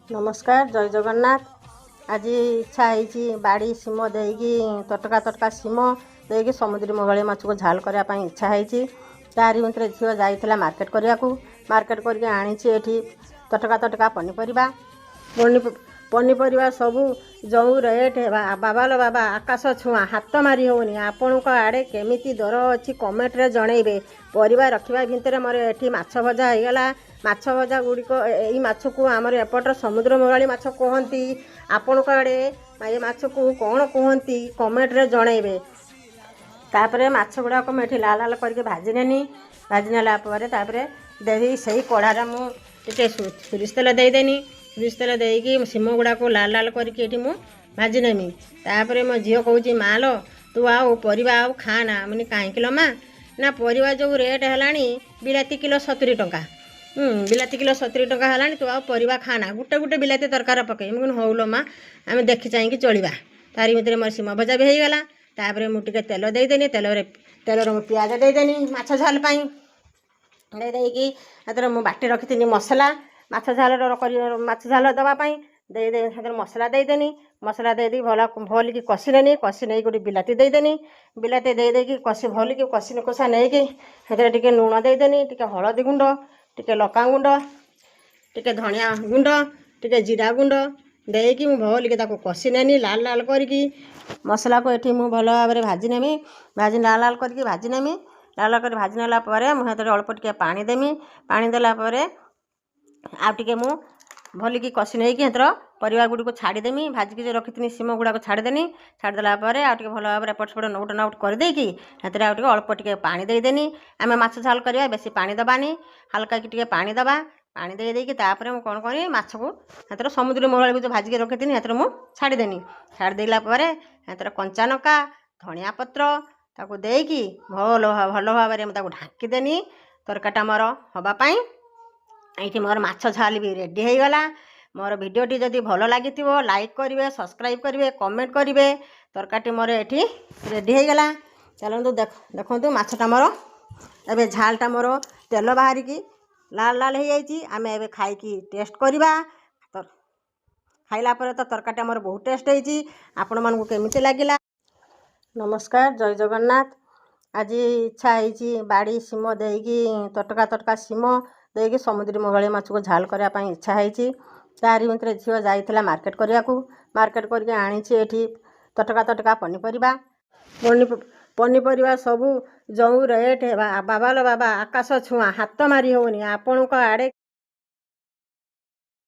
ନମସ୍କାର, ଜୟ ଜଗନ୍ନାଥ। ଆଜି ଇଚ୍ଛା ହେଇଛି ବାଡ଼ି ସିମ ଦେଇକି, ତଟକା ତଟକା ସିମ ଦେଇକି ସମୁଦ୍ରୀ ମହୁରାଳି ମାଛକୁ ଝାଲ କରିବା ପାଇଁ ଇଚ୍ଛା ହେଇଛି। ତାରି ଭିତରେ ଝିଅ ଯାଇଥିଲା ମାର୍କେଟ କରିବାକୁ। ମାର୍କେଟ କରିକି ଆଣିଛି ଏଠି ତଟକା ତଟକା ପନିପରିବା। ପନିପରିବା ସବୁ ଯେଉଁ ରେଟ୍, ବାବାଲୋ ବାବା, ଆକାଶ ଛୁଆଁ, ହାତ ମାରି ହେଉନି। ଆପଣଙ୍କ ଆଡ଼େ କେମିତି ଦର ଅଛି, କମେଣ୍ଟରେ ଜଣେଇବେ। ପରିବା ରଖିବା ଭିତରେ ମୋର ଏଠି ମାଛ ଭଜା ହେଇଗଲା। ମାଛ ଭଜା ଗୁଡ଼ିକ, ଏଇ ମାଛକୁ ଆମର ଏପଟର ସମୁଦ୍ର ମହୁରାଳି ମାଛ କୁହନ୍ତି। ଆପଣଙ୍କ ଆଡ଼େ ଏ ମାଛକୁ କ'ଣ କୁହନ୍ତି, କମେଣ୍ଟରେ ଜଣେଇବେ। ତାପରେ ମାଛ ଗୁଡ଼ାକ ମୁଁ ଏଠି ଲାଲ ଲାଲ କରିକି ଭାଜି ନେନି। ଭାଜି ନେଲା ପରେ ତାପରେ ଦେଇ ସେଇ କଢ଼ାରେ ମୁଁ ଟିକେ ସୋରିଷ ତେଲ ଦେଇଦେନି। ସୋରିଷ ତେଲ ଦେଇକି ସିମ ଗୁଡ଼ାକୁ ଲାଲ ଲାଲ କରିକି ଏଠି ମୁଁ ଭାଜି ନେମି। ତାପରେ ମୋ ଝିଅ କହୁଛି, ମା ଲୋ, ତୁ ଆଉ ପରିବା ଆଉ ଖାଆନା। ମୁଁ କାହିଁକି ଲୋ ମା? ନା, ପରିବା ଯେଉଁ ରେଟ୍ ହେଲାଣି, ବିଲାତି କିଲୋ 70 ଟଙ୍କା, ବିଲାତି କିଲୋ 70 ଟଙ୍କା ହେଲାଣି, ତୁ ଆଉ ପରିବା ଖାଆନା, ଗୋଟେ ଗୋଟେ ବିଲାତି ତରକାରୀ ପକେଇ। ମୁଁ କହିଲି, ହଉ ଲୋ ମା, ଆମେ ଦେଖି ଚାହିଁକି ଚଳିବା। ତାରି ଭିତରେ ମୋର ସିମ ଭଜା ବି ହେଇଗଲା। ତାପରେ ମୁଁ ଟିକେ ତେଲ ଦେଇଦେନି। ତେଲରେ ମୁଁ ପିଆଜ ଦେଇଦେନି ମାଛ ଝାଲ ପାଇଁ। ଦେଇ ଦେଇକି ସେଥିରେ ମୁଁ ବାଟି ରଖିଥିଲି ମସଲା ମାଛ ଝାଲର କରି, ମାଛ ଝାଲ ଦେବା ପାଇଁ ଦେଇ ଦେଇ ସେଥିରେ ମସଲା ଦେଇଦେନି। ମସଲା ଦେଇଦେଇକି ଭଲ ଭଲିକି କଷିନେନି। କଷି ନେଇକି ଗୋଟେ ବିଲାତି ଦେଇଦେନି। ବିଲାତି ଦେଇ ଦେଇକି କଷି ଭଲିକି କଷି କଷା ନେଇକି ସେଥିରେ ଟିକେ ଲୁଣ ଦେଇଦେନି, ଟିକେ ହଳଦୀ ଗୁଣ୍ଡ, ଟିକେ ଲଙ୍କା ଗୁଣ୍ଡ, ଟିକେ ଧନିଆ ଗୁଣ୍ଡ, ଟିକେ ଜିରା ଗୁଣ୍ଡ ଦେଇକି ମୁଁ ଭଲିକି ତାକୁ କଷି ନେନି ଲାଲ ଲାଲ କରିକି। ମସଲାକୁ ଏଠି ମୁଁ ଭଲ ଭାବରେ ଭାଜି ନେମି। ଭାଜି ଲାଲ ଲାଲ କରିକି ଭାଜି ନେମି। ଲାଲ ଲାଲ କରି ଭାଜି ନେଲା ପରେ ମୁଁ ସେଥିରେ ଅଳ୍ପ ଟିକେ ପାଣି ଦେମି। ପାଣି ଦେଲା ପରେ ଆଉ ଟିକେ ମୁଁ ଭଲିକି କଷି ନେଇକି ସେଥିର ପରିବା ଗୁଡ଼ିକୁ ଛାଡ଼ିଦେମି। ଭାଜିକି ଯେଉଁ ରଖିଥିନି ସିମ ଗୁଡ଼ାକ ଛାଡ଼ିଦେନି। ଛାଡ଼ିଦେଲା ପରେ ଆଉ ଟିକେ ଭଲ ଭାବରେ ଏପଟ ସେପଟ ନଉଟ ନଉଟ କରିଦେଇକି ସେଥିରେ ଆଉ ଟିକେ ଅଳ୍ପ ଟିକେ ପାଣି ଦେଇଦେନି। ଆମେ ମାଛ ଝାଲ କରିବା, ବେଶୀ ପାଣି ଦେବାନି, ହାଲକା କି ଟିକେ ପାଣି ଦେବା। ପାଣି ଦେଇ ଦେଇକି ତାପରେ ମୁଁ କ'ଣ କରିବି, ମାଛକୁ ସେଥିରେ ସମୁଦ୍ର ମହୁରାଳିକୁ ଯେଉଁ ଭାଜିକି ରଖିଥିନି ସେଥିରେ ମୁଁ ଛାଡ଼ିଦେନି। ଛାଡ଼ିଦେଲା ପରେ ସେଥିରେ କଞ୍ଚା ଲଙ୍କା, ଧନିଆ ପତ୍ର ତାକୁ ଦେଇକି ଭଲ ଭଲ ଭାବରେ ମୁଁ ତାକୁ ଢାଙ୍କିଦେନି ତରକାରୀଟା ମୋର ହେବା ପାଇଁ। ଏଇଠି ମୋର ମାଛ ଝାଲ ବି ରେଡ଼ି ହେଇଗଲା। ମୋର ଭିଡ଼ିଓଟି ଯଦି ଭଲ ଲାଗିଥିବ, ଲାଇକ୍ କରିବେ, ସବସ୍କ୍ରାଇବ୍ କରିବେ, କମେଣ୍ଟ କରିବେ। ତରକାରୀଟି ମୋର ଏଠି ରେଡ଼ି ହେଇଗଲା। ଚାଲନ୍ତୁ ଦେଖନ୍ତୁ, ମାଛଟା ମୋର ଏବେ ଝାଲଟା ମୋର ତେଲ ବାହାରିକି ଲାଲ ଲାଲ ହେଇଯାଇଛି। ଆମେ ଏବେ ଖାଇକି ଟେଷ୍ଟ କରିବା। ଖାଇଲା ପରେ ତ ତରକାରୀଟା ମୋର ବହୁତ ଟେଷ୍ଟ ହେଇଛି। ଆପଣମାନଙ୍କୁ କେମିତି ଲାଗିଲା? ନମସ୍କାର, ଜୟ ଜଗନ୍ନାଥ। ଆଜି ଇଚ୍ଛା ହେଇଛି ବାଡ଼ି ସିମ ଦେଇକି, ତଟକା ତଟକା ସିମ ଦେଇକି ସମୁଦ୍ରୀ ମହୁରାଳି ମାଛକୁ ଝାଲ କରିବା ପାଇଁ ଇଚ୍ଛା ହେଇଛି। ତାରି ଭିତରେ ଝିଅ ଯାଇଥିଲା ମାର୍କେଟ କରିବାକୁ। ମାର୍କେଟ କରିକି ଆଣିଛି ଏଠି ତଟକା ତଟକା ପନିପରିବା। ପନିପରିବା ସବୁ ଯେଉଁ ରେଟ୍, ବାବାଲୋ ବାବା, ଆକାଶ ଛୁଆଁ, ହାତ ମାରି ହେଉନି। ଆପଣଙ୍କ ଆଡ଼େ